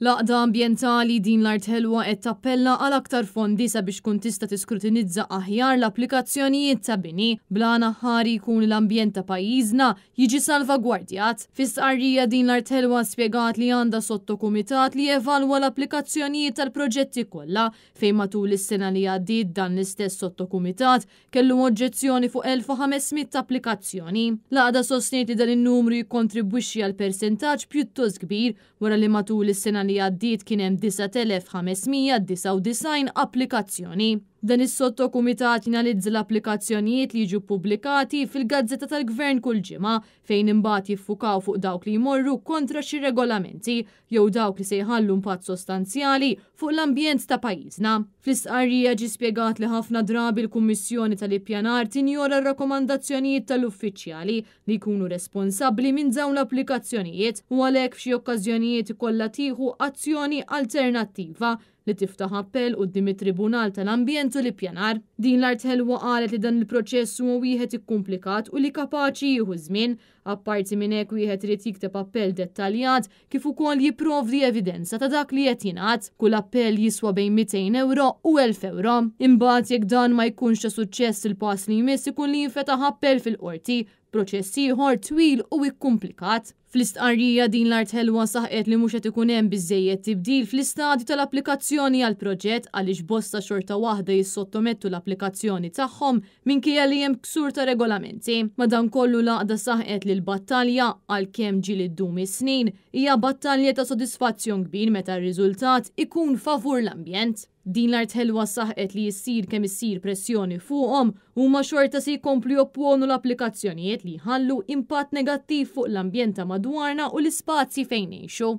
L-għaqda ambjentali Din l-Art Ħelwa qed tappella għal aktar fondi sabiex tkun tista' tiskrutinizza aħjar l-applikazzjonijiet ta' bini, bl-għan aħħari jkun li l-ambjent ta' pajjiżna jiġi salvagwardjat. Fi stqarrija Din l-Art Ħelwa spjegat li għandha sottokumitat li jevalwa l-applikazzjonijiet tal-proġetti kollha fejn matul is-sena li għaddiet dan l-istess sottokumitat kellu oġġezzjoni fuq 1,500 applikazzjoni. L-għaqda sostniet li dan in-numru jikkontribwixxi għal persentaġġ pjuttost kbir wara li matul is-sena li għaddiet kien hemm 9,599 applikazzjoni. Dan is-sottokumitat janalizza l-applikazzjonijiet li jiġu ppubblikati fil-Gazzetta tal-Gvern kull ġimgħa fejn imbagħad jiffukaw fuq dawk li jmorru kontra xi regolamenti jew dawk li se jħallu impatt sostanzjali fuq l-ambjent ta' pajjiżna. Fl-istqarrija ġie spjegat li ħafna drabi l-Kummissjoni tal-Ippjanar tinjora r-rakkomandazzjonijiet tal-uffiċjali li jkunu responsabbli minn dawn l-applikazzjonijiet u għalhekk f'xi okkażjonijiet ikollha tieħu azzjoni alternattiva li tiftaħ appell quddiem it-Tribunal tal-Ambjent u l-Ippjanar. Din l-Art Ħelwa qalet li dan il-proċess huwa wieħed ikkumplikat u li kapaċi jieħu ż-żmien. Apparti minn hekk wieħed irid jikteb appell dettaljat kif ukoll jipprovdi evidenza ta' dak li qed jingħad. Kull appell jiswa bejn 200 ewro u 1000 ewro. Imbagħad jekk dan ma jkunx ta' suċċess il-pass li jmiss ikun li jinfetaħ appell fil-qorti, proċess ieħor twil u ikkumplikat. Fl-istqarrija Din l-Art Ħelwa saħqet li mhux qed ikun hemm biżżejjed tibdil fl-istadju tal-applikazzjoni għall-proġett għaliex bosta xorta waħda jissottomettu l-applikazzjoni tagħhom minkejja li hemm ksur ta' regolamenti. Madankollu l-għaqda saħqet li l-battalja, għalkemm ġieli ddum is-snin, hija battalja ta' sodisfazzjon kbir meta r-riżultat ikun favur l-ambjent. Din l-Art Ħelwa saħqet li issir kemm issir pressjoni fuqhom, huma xorta se jkomplu jopponu l-applikazzjonijiet li jħallu impatt negattiv fuq l-ambjent ta' madwarna u l-ispazji fejn ngħixu.